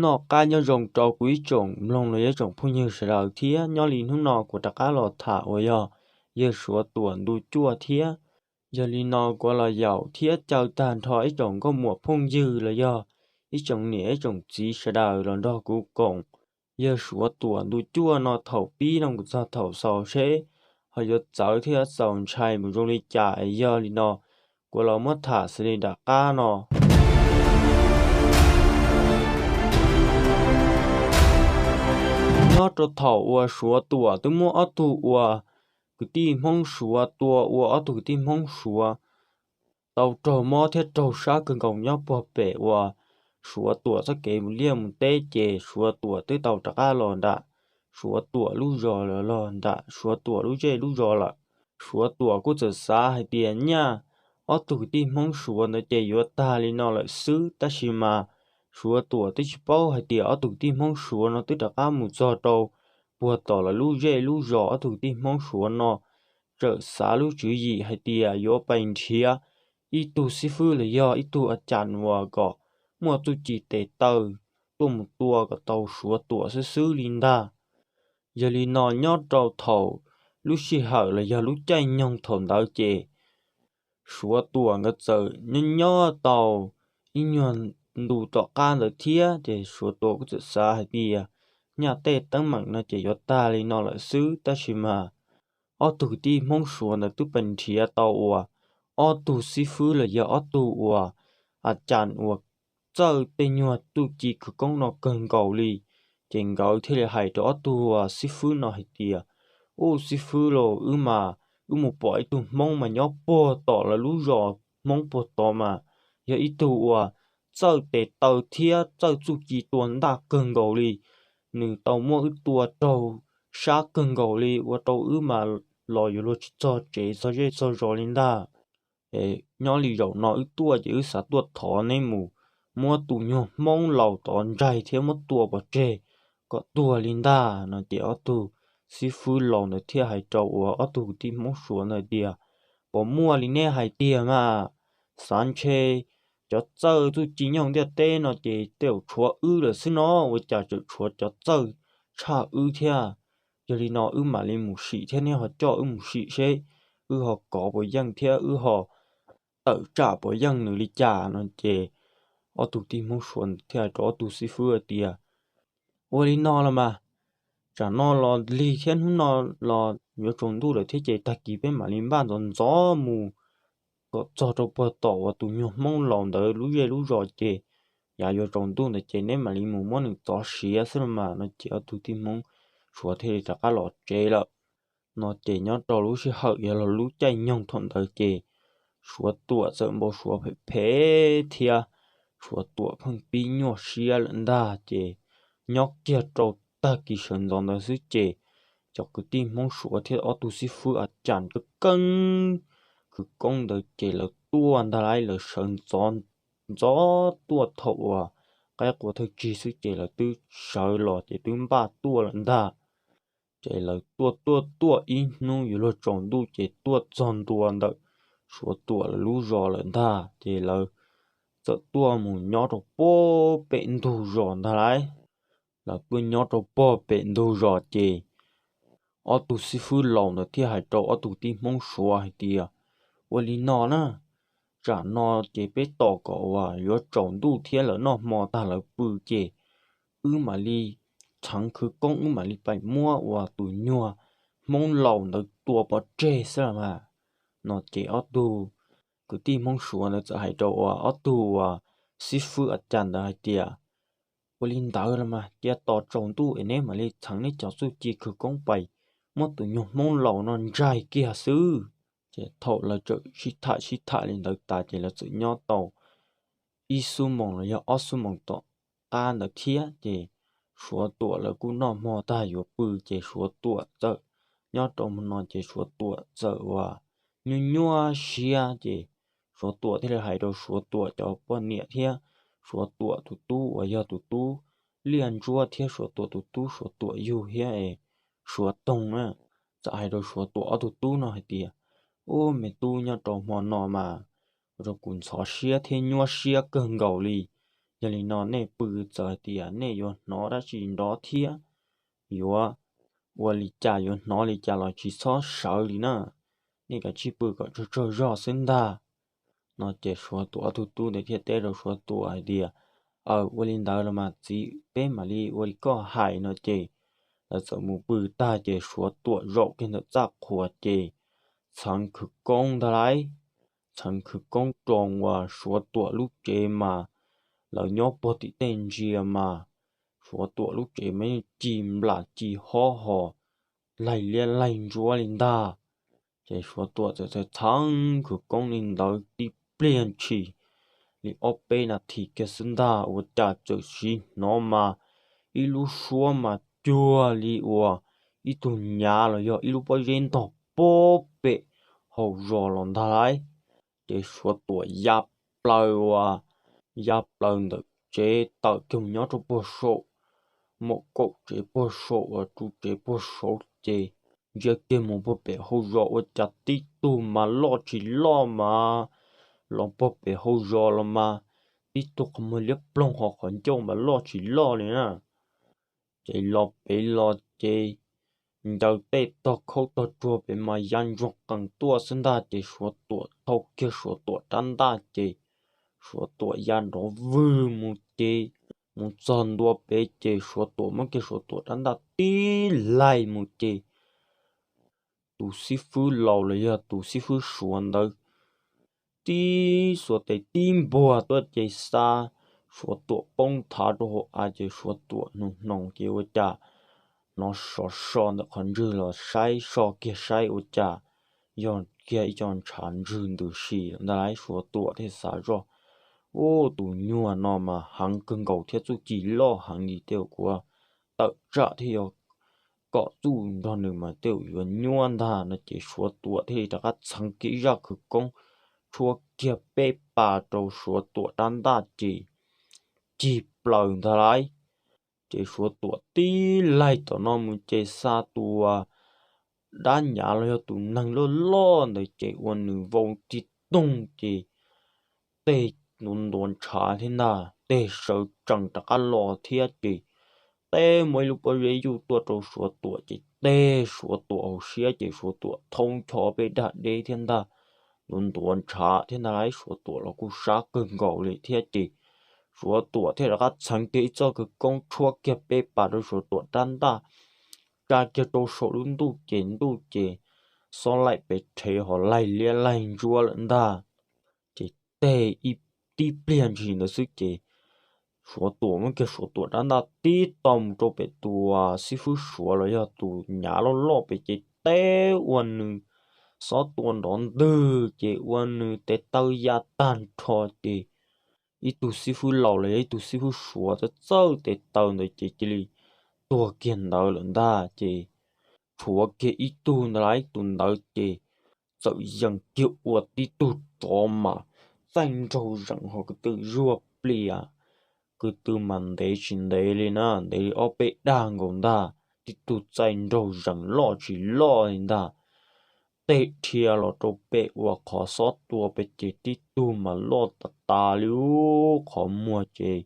Noj qab nyob zoo rau kuv ib tsoom mloog los yog ib tsoom phooj ywg sawv daws thiab. Nyob li hnub no kuv rov qab los tham uas yog yawg Suav Tuam ntu cuaj thiab. Yog li no kuv los yaum thiab caw tag nrho ib tsoom nkauj muam phooj ywg los yog ib tsoom niam ib tsoom txiv sawv daws los nrog kuv koom yawg Suav Tuam ntu cuaj no thaum pib no mus txog thaum xaus seb ho yuav txawv thiab txaus ntshai mus zoo li cas. Yog li no kuv los muab tham xws li nram qab no. Nyob rau thaum uas Suav Tuam twb muab ob tug uas kwv tij Hmoob Suav tua ua ob tug kwv tij Hmoob Suav tau raug mob thiab raug sab kawg nkaus nyob puag pem uas Suav Tuam txoj kev mus liaj mus teb, ces Suav Tuam twb tau rov qab los nram Suav Tuam lub zos, los nram Suav Tuam lub zej lub zos lawm. Suav Tuam kuj txawm xav hais tias nyaj ob tug kwv tij Hmoob Suav ntawd ces yuav tag li no lawm xwb, tab sis mas Suav Tuam twb tsis paub hais tias ob tug kwv tij Hmoob Suav no twb rov qab mus txog rau puag tom lawv lub zej lub zos. Ob tug kwv tij Hmoob Suav no txawm xav lub tswv yim hais tias yuav pais nrhiav ib tug xib fwb los yog ib tug a cas uas kom muaj txuj ci tes taw tuaj mus tua kom tau Suav Tuam xwb xwb li ntag. Yog li no nyob rau thaum lub sij hawm los yog lub caij nyoog thaum ntawd ces Suav Tuam nkawd txawm nyob nyob tau ib nyuag ntu tom qab ntawd thiab, ces Suav Tuam kuj txawm xav hais tias nyaj tej teeb meem no ces yuav tag li no lawm xwb, tab sis mas ob tug kwv tij Hmoob Suav ntawd twb pais nrhiav tau uas ob tug xib fwb los yog ob tug uas a cas uas txawj tej nyuag txuj ci khawv koob no kawg nkaus li. Ces nkawd thiaj li hais rau ob tug uas xib fwb no hais tias, Ub xib fwb lauj, wb mas wb mus pom ib tug Hmoob mas nyob puag tom lawv lub zos Hmoob puag tod mas yog ib tug uas txawj tes taw thiab txawj txuj ci tua ntaj kawg nkaus li. Nws tau muab wb tua raug sab kawg nkaus li, ua rau wb mas los yuav luag tsis txog tsev txog zej txog zos li ntag. Nyob li zaum no wb tuaj ces wb xav tuaj thov neb mus muab tus nyuag Hmoob laus tod ntsaig thiab muab tua pov tseg kom tuag li ntag no. Ces ob tug xib fwb laus ntawd thiaj hais rau uas ob tug kwv tij Hmoob Suav ntawd tias, Puas muaj li neb hais tiag mas? Xav ntshe cov txawj txuj ci nyob ntiaj teb no ces tej zaum tshuav wb lawm xwb no, ua cas tseem tshuav cov txawj tshaj wb thiab. Yog li no wb mam li mus sim thiab neb ho coj wb mus sim seb wb ho kov puas yeej thiab wb ho tawm tsam puas yeej nws li cas no. Ces ob tug tij Hmoob Suav thiaj hais rau ob tug xib fwb hais tias, Ua li no los mas, tsam no los lig thiab hnub no los yuav tsaus ntuj lawm thiab ces tag kis peb mam li npaj ntxov ntxov mus kom txog rau puag tom uas tus nyuag Hmoob laus ntawd lub zej lub zos ces yav yuav tsaus ntuj ntawd ces neb mam li mus muab nws txov siav xwb los mas no. Ces ob tug tij Hmoob Suav thiaj li rov qab los tsev lawm. No ces nyob rau lub sij hawm yog los lub caij nyoog thaum ntawd ces Suav Tuam txawm npau suav phem phem thiab Suav Tuam pheej pib nyuaj siab lawm ntag. Ces nyob kiag rau tag kis sawv ntxov ntawd xwb ces cov kwv tij Hmoob Suav thiab ob tug xib fwb a cas keej keeb khwv koob ntawd ces lawv tuaj ntag lauj. Lawv sawv ntxov ntxov tuaj thaum uas qaib qua thawj tsig xwb ces lawv twb sawv los ces twb npaj tuaj lawm ntag. Ces lawv tuaj tuaj tuaj ib hnub yuav luag tsaus ntuj ces tuaj txog ntua ntawm Suav Tuam lawv lub zos lawm ntag. Ces lawv txawm tuaj mus nyob rau puag pem ntug zos ntag lauj. Lawv tuaj nyob rau puag pem ntug zos ces ob tug xib fwb laus ntawd thiaj hais rau ob tug tij Hmoob Suav hais tias, Ua li no na, tsam no ces peb tos kom uas yuav tsaus ntuj thiab lawv noj hmo tag lawv pw ces wb mam li txheev khwv koob, wb mam li pais muab uas tus nyuag Hmoob laus ntawd tua pov tseg xwb los mas. No ces ob tug kwv tij Hmoob Suav ntawd txawm hais rau uas ob tug uas xib fwb a cas ntawd hais tias, Ua li ntawd los mas cia tos tsaus ntuj es neb mam li txheev neb cov txuj ci khwv koob pais muab tus nyuag Hmoob laus no ntsaig kiag xwb. Ces thaum lawv txawm sib tham sib tham li ntawd tas ces lawv txawm nyob tau ib xuab moos los yog ob xuab moos tom qab ntawd thiab ces Suav Tuam lawv kuj noj hmo tag yuav pw ces Suav Tuam txawm nyob rau hmo no ces Suav Tuam txawm uas nyuaj nyuaj siab ces Suav Tuam thiaj li hais rau Suav Tuam cov poj niam thiab Suav Tuam tus tub uas yog tus tub Liaj Ntsuab thiab Suav Tuam tus tub Suav Tuam yug thiab es Suav Toog na, txawm hais rau Suav Tuam ob tug tub no hais tias, Ub, me tub, nyob rau hmo no mas ua rau kuv ntxhov siab thiab nyuaj siab kawg nkaus li. Yog li no nej pw txawm hais tias nej yuav hnov dab tsi nrov thiab yuav ua li cas, yuav hnov li cas los tsis txhob sawv li na. Nej kav tsij pw kom tsaug tsaug zog xwb ntag. No ces Suav Tuam ob tug tub ntawd thiaj teb rau Suav Tuam hais tias, Aw, ua li ntawd los mas txiv, peb mam li ua li koj hais. No ces lawv txawm mus pw tag ces Suav Tuam zaum kiag ntawm txaj qhua ces txheev khawv koob ntag lauj. Txheev khawv koob rau uas Suav Tuam lub tsev mas lawv nyob puag tim tej ntsia mas Suav Tuam lub tsev mas yeej ci nplam ci hob hos laig liab laig ntsuab li ntag. Ces Suav Tuam txawm txheev khawv koob li ntawd tib pliag ntshis li ob peb nas this kiag xwb ntag, ua cas txawm sim hnov mas ib lub suab mas cuag li uas ib tug nyav los yog ib lub pob zeb ntog puag pem hauv zos los ntag lauj. Ces Suav Tuam ya plaws uas ya plaws ntawm tsev tawm kiag mus nyob rau puag saum, mus kaum tsev puag saum uas tsev puag saud ces ntsia kiag mus puag pem hauv zos ua cas tib tug mas loj tsis loj mas los puag pem hauv zos los mas tib tug qhov muag liab ploog hos qhov ncauj mas loj tsis loj li na. Ces los pem los ces ncaws tej tog khaub tog tsuag pem mas ya ntsoog qees tuaj xwb ntag ces Suav Tuam thau kiag Suav Tuam rab ntaj ces Suav Tuam ya nrov vwg mus ces mus txog ntua pem ces Suav Tuam muab kiag Suav Tuam rab ntaj tib laig mus ces tus xib fwb laus los yog tus xib fwb Suav ntawd tib xuas tes tib npuag tuaj ces xa Suav Tuam poob thav rau hauv av ces Suav Tuam hnov hnoos ces ua cas hnov sov so ntawm qhov ntswg los saib so kiag saib ua cas yog kiag ib co ntshav ntswg ntws si ntag lauj. Suav Tuam thiaj xav zoj, Ub, tus nyuag no mas heev kawg nkaus thiab txuj ci loj heev li, tej zaum kuv tawm tsam thiaj yog kom txuj nrog nws mas tej zaum yuav nyuab ntag. No ces Suav Tuam thiaj li rov qab txheev kiag ib zaj khawv koob tshuab kiag peb pas rau Suav Tuam rab ntaj ces cig plaws ntag lauj. Ces Suav Tuam tib laig tom no mus ces xa tus dab nyav los yog tus neeg loj loj ntawd ces ua nws vau tig toog ces tej ntuav ntuav ntshav thiab ntag, tej sawv tsees rov qab los thiab ces teb muaj ib lub pob zeb yuj tuaj rau Suav Tuam ces teb Suav Tuam hauv siab ces Suav Tuam thaub ncho peb dag deb thiab ntag, ntuav ntuav ntshav thiab ntag lauj. Suav Tuam los kuj sab kawg nkaus li thiab ces Suav Tuam thiaj rov qab txheev kiag ib txoj khawv koob tshuab kiag peb pas rau Suav Tuam rab ntaj, tsa kiag rau saum lub ntuj ces ntuj ces xob laim pes rhev hos laig liab laig ntsuab lawm ntag. Ces teb ib tib pliag ntshis ntawd xwb ces Suav Tuam muab kiag Suav Tuam rab ntaj tib tau mus rau pem tus xib fwb Suav los yog tus nyav loj loj pem ces teb ua nws xob tua nrov ntwg ces ua nws tes taw ya tag nrho ces ib tug xib fwb laus los yog ib tug xib fwb Suav txawj txawj tes taw ntawd ces cia li tuag kiag ntawd lawm ntag. Ces tshuav kiag ib tug ntawd lauj, tus ntawd ces txawm yees kiag ua tib tug tsov mas txaij nraug zeem hos ko tw zuag plias, ko tw mas ntev tsis ntev li na, ntev li ob peb dag nkaus ntag, tib tug txaij nraug zeem loj tsis loj li ntag. Teb dhia los rau pem uas qhov xob tua pem ces tib tug mas loj tas tas li, qhov muag ces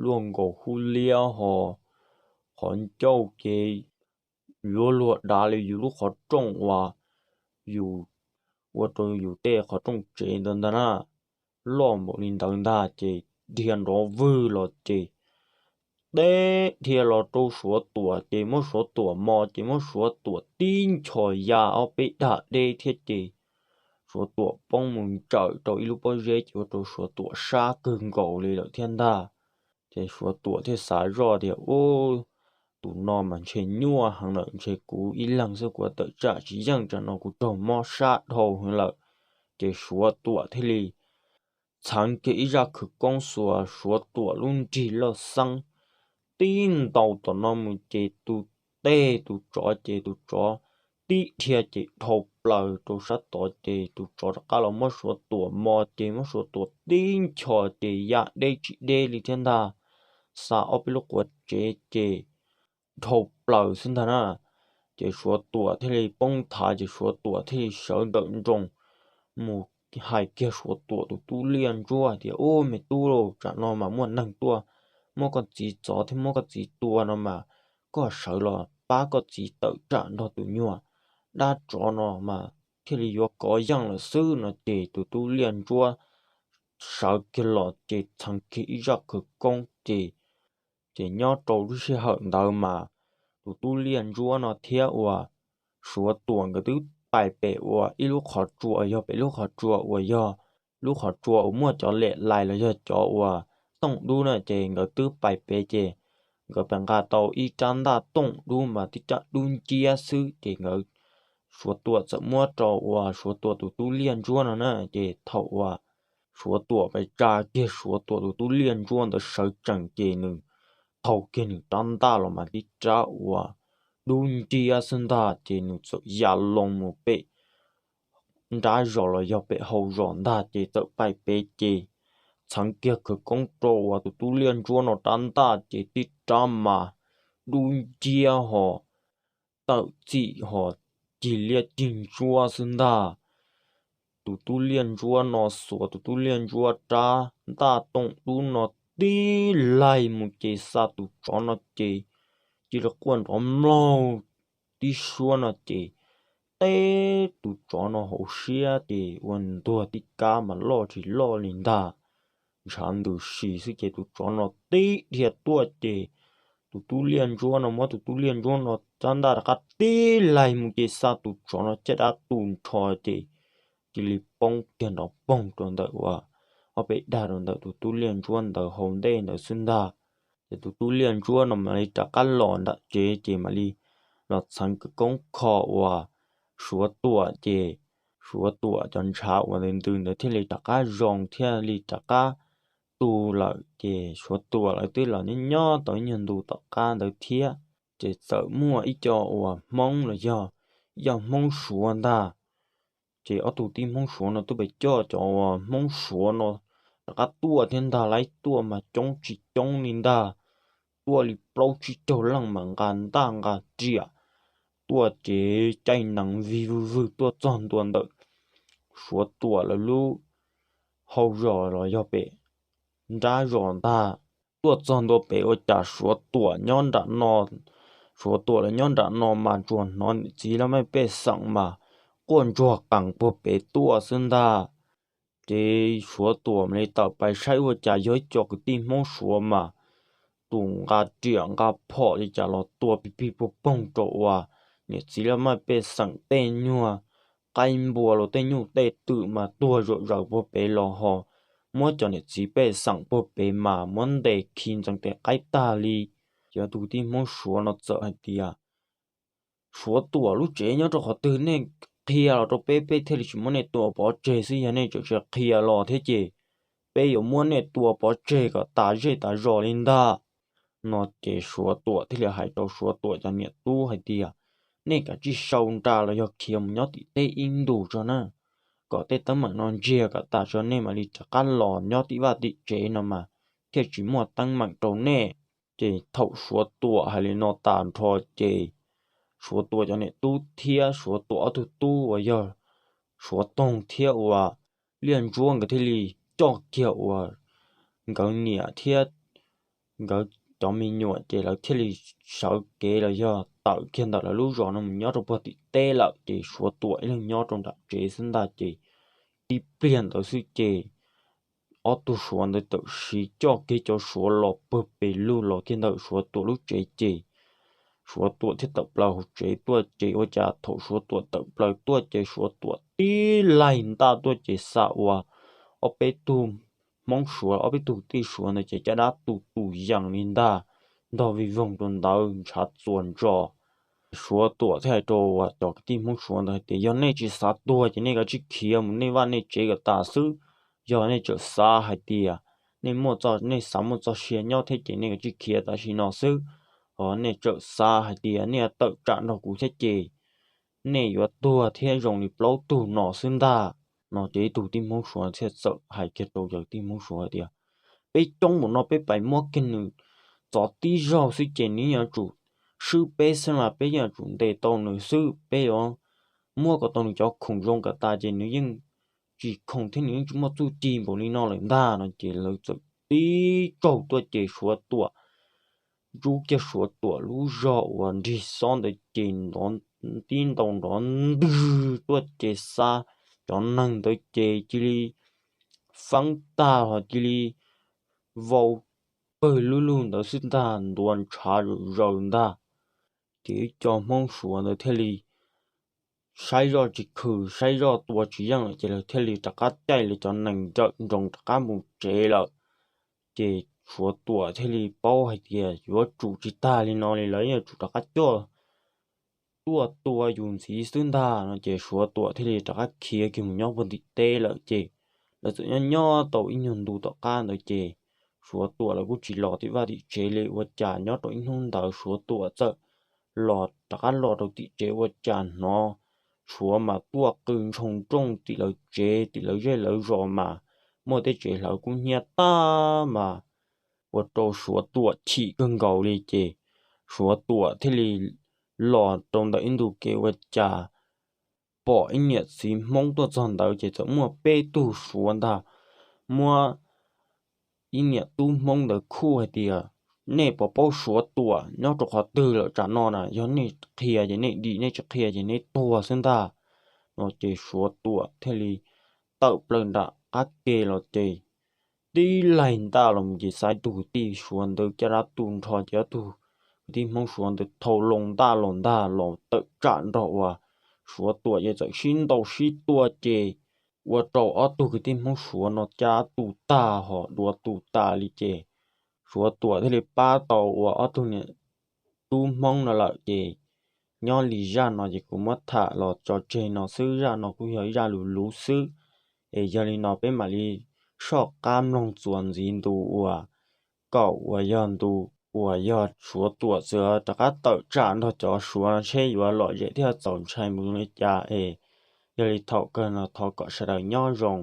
luaj nkaus hub liab hos qhov ncauj ces yuav luag dav li yus lub qhov rooj uas yus ua rau yus tej qhov rooj tsev ntawd ntag na, loj npaum li ntawd ntag ces dhia nrov vwg los ces teb dhia los rau Suav Tuam ces muab Suav Tuam mos ces muab Suav Tuam tib nchos ya ob peb dag deb thiab ces Suav Tuam poob mus ntsawm rau ib lub pob zeb ces ua rau Suav Tuam sab kawg nkaus li lawm thiab ntag. Ces Suav Tuam thiaj xav zoj tias, Ub, tus no mas ntshe nyuaj heev lawm, ntshe kuv ib leeg xwb kuv tawm tsam tsis yeej, tsam no kuv raug mob sab dhau heev lawm. Ces Suav Tuam thiaj li txheev kiag ib zaj khawv koob xuas Suav Tuam lub nrig loj xeeb tib ntaus tom no mus ces tus teb tus tsov ces tus tsov tib dhia ces dhau plaws rau sab tod ces tus tsov rov qab los muab Suav Tuam mos ces muab Suav Tuam tib nchos ces ya deb tsis deb li thiab ntag, xa ob peb lub quav tsev ces dhau plaws xwb ntag na. Ces Suav Tuam thiaj li poob thav ces Suav Tuam thiaj li sawv ntawm nroos mus hais kiag Suav Tuam tus tub Liaj Ntsuab tias, Ub, me tub, tsam no mas muaj neeg tuaj muab koj txiv txov thiab muab koj txiv tua no mas koj sawv los pab koj txiv tawm tsam nrog tus nyuag dab tsov no mas thiaj li yuav kov yeej lawm xwb no ces tus tub Liaj Ntsuab sawv kiag los ces txheev kiag ib zaj khawv koob ces, ces nyob rau lub sij hawm ntawd mas tus tub Liaj Ntsuab no thiab uas Suav Tuam nkawd twb pais pem uas ib lub qhov tsua, yog pem lub qhov tsua uas yog lub qhov tsua uas muaj cov lem lais los yog cov uas tooj dub na ces nkawd twb pais pem ces nkawd pem nqa tau ib rab ntaj tooj dub mas tib rab dub nciab xwb ces nkawd, Suav Tuam txawm muab rau uas Suav Tuam tus tub Liaj Ntsuab no na ces thaum uas Suav Tuam pais tsa kiag Suav Tuam tus tub Liaj Ntsuab ntawd sawv tsees ces nws thau kiag nws rab ntaj los mas tib rab uas dub nciab xwb ntag ces nws txawm ya loo mus pem nrab zos los yog pem hau zos ntag ces txawm pais pem ces txheev kiag khawv koob rau uas tus tub Liaj Ntsuab no rab ntaj ces tib rab mas dub nciab ho tawm txim ho cig liab cig ntsuab xwb ntag. Tus tub Liaj Ntsuab no xuas tus tub Liaj Ntsuab rab ntaj tooj dub no tib laig mus ces xa tus tsov no ces cia li quaj nrov mlaug tib suab no ces teb tus tsov no hauv siab ces ua ntuag tib kab mas loj tsis loj li ntag, ntshav ntws si xwb ces tus tsov no tib dhia tuaj ces tus tub Liaj Ntsuab no muab tus tub Liaj Ntsuab no rab ntaj rov qab tib laig mus ces xa tus tsov no caj dab tu nrho ces cia li poob kiag nrov poog rau ntawm uas ob peb dag rau ntawm tus tub Liaj Ntsuab ntawd hauv ntej ntawd xwb ntag. Ces tus tub Liaj Ntsuab no mam li rov qab los nram tsev ces mam li los txheev khawv koob kho uas Suav Tuam ces Suav Tuam cov ntshav uas ntws ntws ntawd thiaj li rov qab zoo thiaj li rov qab tu lawm ces Suav Tuam lawv twb los nyob nyob tau ib nyuag ntu tom qab ntawd thiab ces txawm muaj ib co uas Hmoob los yog ib co Hmoob Suav ntag. Ces ob tug tij Hmoob Suav no twb pes coj cov uas Hmoob Suav no rov qab tuaj thiab ntag, lawv tuaj mas coob tsis coob li ntag, tuaj li plaub tsib caug leej mas nqa ntaj nqa riam tuaj ces caij nees vig vwg vwg tuaj txog ntua ntawm Suav Tuam lawv lub hau zos los yog pem nrab zos ntag. Tuaj txog ntua pem ua cas Suav Tuam nyob nram no, Suav Tuam lawv nyob nram no mas tsuas hnov niam txiv laj mej pej xeem mas quaj ntsuag qees puag pem tuaj xwb ntag. Ces Suav Tuam mam li tawm pais saib ua cas yog ib co kwv tij Hmoob Suav mas tus nqa riam nqa phom li cas los tua pig pig puag poog rau uas niam txiv laj mej pej xeem tej nyuag qaib npua los tej nyuj tej twm mas tuag zom zaws puag pem los ho muab cov niam txiv pej xeem puag pem mas muab ntes khi ntxeev tes qaib tag li. Ces ob tug kwv tij Hmoob Suav no txawm hais tias, Suav Tuam, lub tsev nyob rau qhov twg nej qhia los rau peb, peb thiaj li tsis muab nej tua pov tseg xwb, yog nej tseem tsis qhia los thiab ces peb yuav muab nej tua pov tseg kom tas zej tas zos li ntag. No ces Suav Tuam thiaj li hais rau Suav Tuam cov niam tub hais tias, nej kav tsij sau nra los yog khiav mus nyob tim teb ib ntus tso na, kom tej teeb meem no ntsiag kom tas tso nej mam li rov qab los nyob tim vaj tim tsev no mas thiaj tsis muaj teeb meem rau nej. Ces thaum Suav Tuam hais li no tas nrho ces Suav Tuam cov niam tub thiab Suav Tuam ob tug tub uas yog Suav Toog thiab uas Liaj Ntsuab nkawd thiaj li coj kiag uas nkawd niam thiab nkawd cov me nyuam ces lawv thiaj li sawv kev los yog tawm kiag ntawm lawv lub zos no mus nyob rau puag tim teb lawm ces Suav Tuam ib leeg nyob rau nram tsev xwb ntag ces tib pliag ntawd xwb ces ob tug Suav ntawd txawm siv coj kiag cov Suav los puag pem lug los kiag ntawm Suav Tuam lub tsev ces Suav Tuam thiaj tawm plaws hauv tsev tuaj ces ua cas thaum Suav Tuam tawm plaws tuaj ces Suav Tuam tib laig ntaj tuaj ces xa uas ob peb tug Hmoob Suav ob peb tug tij Suav ntawd ces caj dab tu tus yees li ntag, ntog vij voog rau ntawd ntshav txuas ntsos. Suav Tuam thiaj hais rau uas cov kwv tij Hmoob Suav ntawd hais tias, yog nej tsis xav tuag ces nej kav tsij khiav mus nej vaj nej tsev kom tas xwb. Yog nej tseem xav hais tias nej muaj txoj, nej xav muaj txoj sia nyob thiab ces nej kav tsij khiav tam sim no xwb. Ho nej tseem xav hais tias nej tawm tsam nrog kuv thiab ces nej yuav tuag thiab zoo li plaub tug no xwb ntag. No ces ib tug tij Hmoob Suav thiaj txawm hais kiag rau cov tij Hmoob Suav hais tias, peb coob npaum no peb pais muab kiag nws txov tib zaug xwb ces nws yuav tsum swb peb xwb las, peb yeej yuav tsum ntes tau nws xwb, peb yuav muab kom tau nws cov khoom zoo kom tas ces nws yeej ris khoom thiab nws yeej tsis muaj txuj ci npaum li no lawm ntag no ces lawv txawm tib tsaug tuaj ces Suav Tuam, rub kiag Suav Tuam lub zog uas nrig xob ntawd ces nrov, tib ntaus nrov ntwg tuaj ces xa cov neeg ntawd ces cia li faeb tag ho cia li vau pawg lug lug ntawd xwb ntag, ntuav ntshav zaws ntag. Ces ib co Hmoob Suav ntawd thiaj li saib zoj tsis khwm, saib zoj tua tsis yeej lawm ces lawv thiaj li rov qab caij li cov nees nrawm nroos rov qab mus tsev lawm. Ces Suav Tuam thiaj li paub hais tias yuav tsum tsis tag li no li, lawv yuav tsum rov qab coj tuaj tua yus ntxiv xwb ntag no ces Suav Tuam thiaj li rov qab khiav kiag mus nyob puag tim teb lawm ces lawv txawm nyob nyob tau ib nyuag ntu tom qab ntawd ces Suav Tuam lawv kuj tsis los tim vaj tim tsev li, ua cas nyob rau ib hnub ntawd Suav Tuam txawm los rov qab los rau tim tsev ua cas hnov Suav mas tuaj qw ntshoo nrooj tim lawv tsev tim lawv zej lawv zos mas muaj tej tsev hlawv kub hnyiab tag mas ua rau Suav Tuam chim kawg nkaus li ces Suav Tuam thiaj li los rau ntawm ib ntu kev ua cas pom ib niam txiv Hmoob tuaj txog ntawd ces txawm muaj peb tug Suav ntag, muab ib niam tub Hmoob ntawd khuj hais tias nej puas paub Suav Tuam nyob rau qhov twg lawm tsam no na, yog nej qhia ces nej dim, nej tsis qhia ces nej tuag xwb ntag no ces Suav Tuam thiaj li tawm plaws nram qab ke los ces tib laig ntaj los mus ces xaiv tug kwv tij Suav ntawd caj dab tu nrho ces ob tug kwv tij Hmoob Suav ntawd thau loo ntaj los ntag los tawm tsam nrog uas Suav Tuam ces txawm sib ntaus sib tua ces ua rau ob tug kwv tij Hmoob Suav no caj dab tu tag ho duav tu tas li ces Suav Tuam thiaj li pab tau uas ob tug niam tub Hmoob no lawm ces nyob li zaj no ces kuv muab tham los tso tseg no xwb, zaj no kuj yog ib zaj lus luv xwb. Es yog li no peb mam li soj qab mloog txuas ntxiv ntu uas kaum uas yog ntu uas yog Suav Tuam txawm rov qab tawm tsam nrog cov Suav no seb yuav lom zem thiab txaus ntshai mus li cas es yog li thaum kawg no thov kom sawv daws nyob zoo.